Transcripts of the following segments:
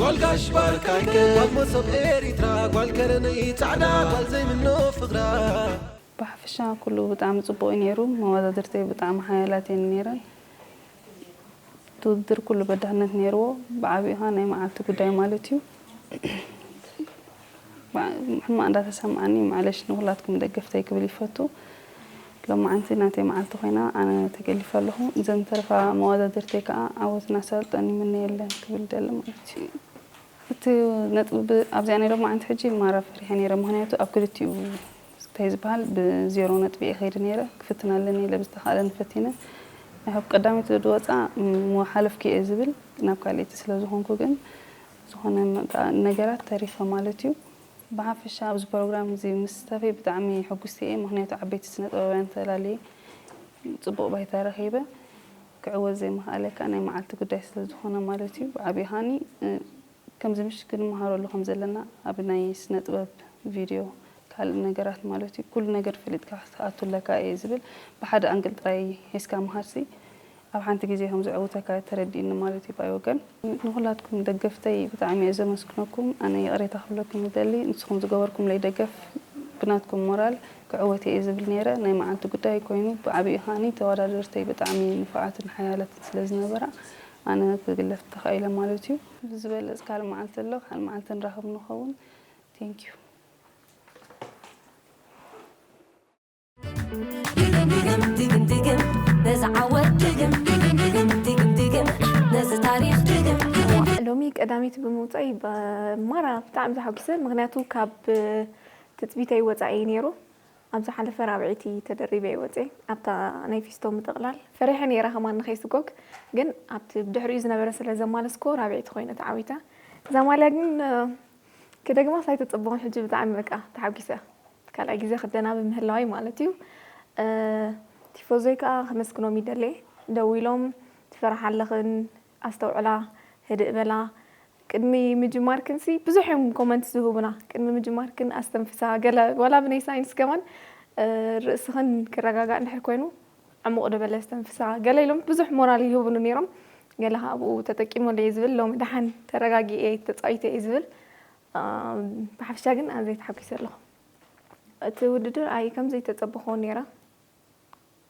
ጓል ጋሽ ባርካይከ ጓል መሶብ ኤሪትራ ጓል ከረነይ ጻዕዳ ጓል ዘይምኖ ፍቕራ። ብሓፈሻ ኩሉ ብጣዕሚ ጽቡቕ እዩ ነይሩ። መወዳድርተይ ብጣዕሚ ሓያላት እየን ነይረን። እቲ ውድድር ኩሉ በዳህነት ነይርዎ። ብዓቢኡ ኸኣ ናይ መዓልቲ ጉዳይ ማለት እዩ። ሕማቕ እንዳተሰማዓኒ ማዕለሽ ንኹላትኩም ደገፍተይ ክብል ይፈቱ። ሎማዓንቲ ናተይ መዓልቲ ኮይና ኣነ ተገሊፈ ኣለኹ። እዘን ዝተረፋ መወዳድርተይ ከኣ ዓወት ናሳልጠን ይምነየለን ክብል ደሊ ማለት እዩ። እቲ ነጥቢ ኣብዚኣ ናይ ሎማዓንቲ ሕጂ ማራ ፈሪሐ ነይረ፣ ምኽንያቱ ኣብ ክልቲኡ እንታይ ዝበሃል ብዜሮ ነጥቢ እየ ከይደ ነይረ። ክፍትን ኣለኒ ኢለ ብዝተኻእለኒ ፈቲነ። ኣብ ቀዳመይቲ ዝወፃ ምሓለፍኩ እየ ዝብል ናብ ካልኣይቲ ስለ ዝኾንኩ ግን ዝኾነ ነገራት ተሪፈ ማለት እዩ። ብሓፈሻ ኣብዚ ፕሮግራም እዚ ምስታፈይ ብጣዕሚ ሕጉስቲ እየ፣ ምኽንያቱ ዓበይቲ ስነ ጥበባውያን ተላልየ ፅቡቕ ባይታ ረኺበ። ክዕወት ዘይምኽኣለይ ከዓ ናይ መዓልቲ ጉዳይ ስለ ዝኾነ ማለት እዩ። ብዓብዩ ሃኒ ከምዚ ምሽ ክንመሃረሉ ከም ዘለና ኣብ ናይ ስነ ጥበብ ቪድዮ ካልእ ነገራት ማለት እዩ ኩሉ ነገር ፈሊጥካ ክትኣቱ ኣለካ እየ ዝብል። ብሓደ ኣንግል ጥራይ ሒዝካ ምሃርሲ ኣብ ሓንቲ ግዜ ከም ዘዕውተካ ተረዲእኒ ማለት እዩ ባይ ወገን። ንኹላትኩም ደገፍተይ ብጣዕሚ እየ ዘመስግነኩም። ኣነ ይቕሬታ ክብለኩም ይደሊ፣ ንስኹም ዝገበርኩምለይ ደገፍ ብናትኩም ሞራል ክዕወት እየ ዝብል ነይረ። ናይ መዓልቲ ጉዳይ ኮይኑ ብዓብዩ ከዓኒ ተወዳደርተይ ብጣዕሚ ንፉዓትን ሓያላትን ስለ ዝነበራ ኣነ ክግለፍ ተኻኢለ ማለት እዩ። ብዝበለፅ ካልእ መዓልቲ ኣሎ፣ ካልእ መዓልቲ ንራኸብ ንኸውን። Thank you። ድግም ድግም ድግም ድግም ነዚ ዓወት ድግም ድግም ድግም ድግም ድግም ነዚ ታሪኽ ድግም ድግም። ሎሚ ቀዳመይቲ ብምውፃይ ማራ ብጣዕሚ ተሓጒሰ። ምክንያቱ ካብ ትፅቢተይ ወፃኢ እዩ ነይሩ። ኣብ ዝሓለፈ ራብዐይቲ ተደሪበ እየ ወፅየ ኣብታ ናይ ፊስቶ ምጥቕላል። ፈሪሐ ነይረ ከማን ንኸይስጎግ፣ ግን ኣብቲ ብድሕሪኡ ዝነበረ ስለ ዘማለስኮ ራብዐይቲ ኮይነ ተዓዊተ። እዛ ማልያ ግን ክደግማስ ኣይተፀበኹን። ሕጂ ብጣዕሚ በቃ ተሓጒሰ። ካልኣይ ግዜ ክደና ብምህላወይ ማለት እዩ። ቲፎዞይ ከዓ ከመስግኖም ይደሊ። ደዊሎም ትፈርሓ ኣለኽን ኣስተውዕላ፣ ህድእ በላ፣ ቅድሚ ምጅማርክንሲ ብዙሕ እዮም ኮመንት ዝህቡና። ቅድሚ ምጅማርክን ኣስተንፍሳ፣ ገለ ዋላ ብናይ ሳይንስ ከማን ርእስኽን ክረጋጋእ እንድሕር ኮይኑ ዕሙቕ ዶ በለ ኣስተንፍሳ፣ ገለ ኢሎም ብዙሕ ሞራል ይህቡኒ ነይሮም። ገለ ከዓ ኣብኡ ተጠቂመሉ እየ ዝብል። ሎሚ ደሓን ተረጋጊኤ ተፃዊተ እየ ዝብል። ብሓፈሻ ግን ኣዝየ ተሓጒሰ ኣለኹ። እቲ ውድድር ኣይ ከም ዘይተፀበኽዎ ነይረ።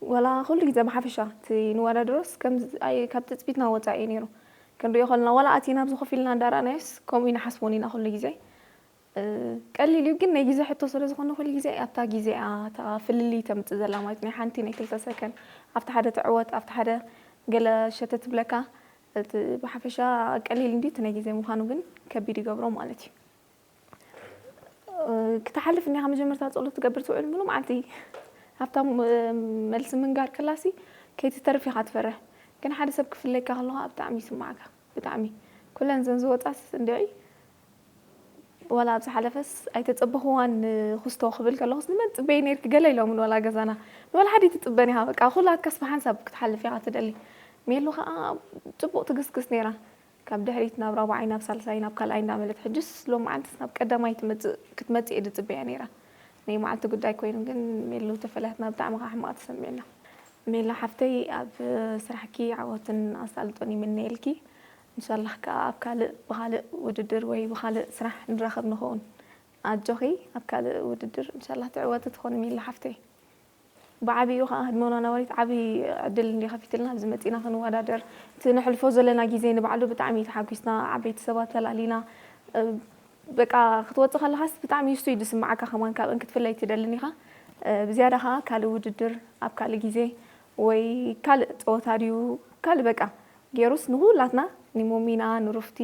ዋላ ኩሉ ግዜ ብሓፈሻ እቲ ንወዳድሮስ ከም ኣይ ካብ ትፅቢትና ወፃኢ እዩ ነይሩ። ክንሪኦ ከለና ዋላ ኣቲና ኣብዚ ኮፍ ኢልና እንዳረኣናዮስ ከምኡ ይንሓስቦን ኢና ኩሉ ግዜ። ቀሊል እዩ ግን ናይ ግዜ ሕቶ ስለ ዝኾነ ኩሉ ግዜ ኣብታ ግዜ እያ እታ ፍልልይ ተምፅእ ዘላ ማለት ናይ ሓንቲ ናይ ክልተ ሰከንድ ኣብቲ ሓደ ትዕወት ኣብቲ ሓደ ገለ ሸተ ትብለካ። እቲ ብሓፈሻ ቀሊል እንዲ እቲ ናይ ግዜ ምዃኑ ግን ከቢድ ይገብሮ ማለት እዩ። ክትሓልፍ እኒኻ መጀመርታ ፀሎት ትገብር ትውዕል ሙሉ መዓልቲ። ሃብታም መልሲ ምንጋር ከላሲ ከይትተርፍ ኢኻ ትፈርሕ። ግን ሓደ ሰብ ክፍለካ ከለኻ ብጣዕሚ ይስማዓካ። ብጣዕሚ ኩለን ዘን ዝወፃስ እንድዒ ዋላ ኣብ ዝሓለፈስ ኣይተፀበኽዋን ንክስቶ ክብል ከለኹስ ንመን ትፅበይ ነይርኪ ገለ ኢሎምን ዋላ ገዛና ንዋላ ሓደ ትፅበን ኢኻ በቃ ኩላትካስ ብሓንሳብ ክትሓልፍ ኢኻ ትደሊ። ሜሉ ከዓ ፅቡቕ ትግስግስ ነይራ። ካብ ድሕሪት ናብ ራብዓይ ናብ ሳልሳይ ናብ ካልኣይ እንዳመለት ሕጅስ ሎምዓንትስ ናብ ቀዳማይ ትመፅእ ክትመፅእ እየ ዝፅበያ ነይራ። ናይ መዓልቲ ጉዳይ ኮይኑ ግን ሜሉ ተፈላትና ብጣዕሚ ከዓ ሕማቕ ተሰሚዕና። ሜላ ሓፍተይ ኣብ ስራሕኪ ዓወትን ኣሳልጦን ይምነየልኪ። እንሻላህ ከዓ ኣብ ካልእ ብኻልእ ውድድር ወይ ብኻልእ ስራሕ ንራኸብ ንኸውን። ኣጆኺ ኣብ ካልእ ውድድር እንሻላህ ትዕወቲ ትኾኒ ሜላ ሓፍተይ። ብዓብይኡ ከዓ ህድሞና ነባሪት ዓብዪ ዕድል እንዲ ከፊትልና ኣብዚ መፂና ክንወዳደር እቲ ነሕልፎ ዘለና ግዜ ንባዕሉ ብጣዕሚ እዩ ተሓጒስና ዓበይቲ ሰባት ተላሊና በቃ ክትወፅእ ከለካስ ብጣዕሚ ንሱ እዩ ዝስማዓካ ከማን ካብእን ክትፍለይ ትደልን ኢኻ ብዝያዳ ከዓ ካልእ ውድድር ኣብ ካልእ ግዜ ወይ ካልእ ፀወታ ድዩ ካልእ በቃ ገይሩስ ንኩላትና ንሞሚና ንሩፍቲ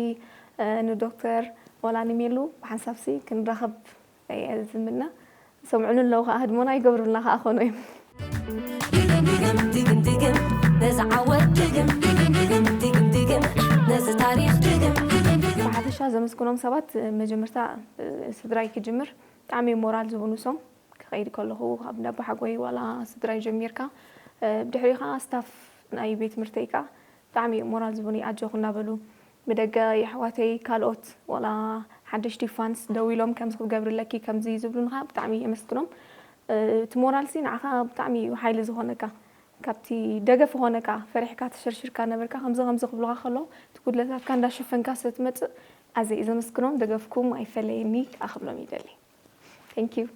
ንዶክተር ዋላ ንሜሉ ብሓንሳብሲ ክንራኸብ እየ ዝምነ ዝሰምዑኒ ኣለዉ ከዓ ህድሞና ይገብሩልና ከዓ ኮኖ እዮም። ድግም ድግም ድግም ነዚ ዓወት ድግም ድግም ድግም ድግም ድግም ነዚ ታሪኽ ድግም ድግም ድግም ብሓፈሻ ዘመስግኖም ሰባት መጀመርታ ስድራይ ክጅምር ብጣዕሚ ሞራል ዝብኑ ሶም ክኸይድ ከለኹ ካብ እንዳባሓጎይ ዋላ ስድራይ ጀሚርካ ብድሕሪኡ ከዓ ስታፍ ናይ ቤት ትምህርተይ ከዓ ብጣዕሚ እዮም ሞራል ዝብኒ ኣጆኹ እናበሉ ብደገ የሕዋተይ ካልኦት ዋላ ሓደሽቲ ፋንስ ደው ኢሎም ከምዚ ክትገብሪ ኣለኪ ከምዚ ዝብሉንኻ ብጣዕሚ የመስግኖም። እቲ ሞራልሲ ንዓኻ ብጣዕሚ እዩ ሓይሊ ዝኾነካ ካብቲ ደገፍ ዝኾነካ ፈሪሕካ ተሸርሽርካ ነበርካ ከምዚ ከምዚ ክብሉኻ ከለዉ እቲ ጉድለታትካ እንዳሸፈንካ ስለ ትመፅእ ኣዘ ዘመስግኖም ደገፍኩም ኣይፈለየኒ ክኣ ክብሎም ይደሊ። Thank you።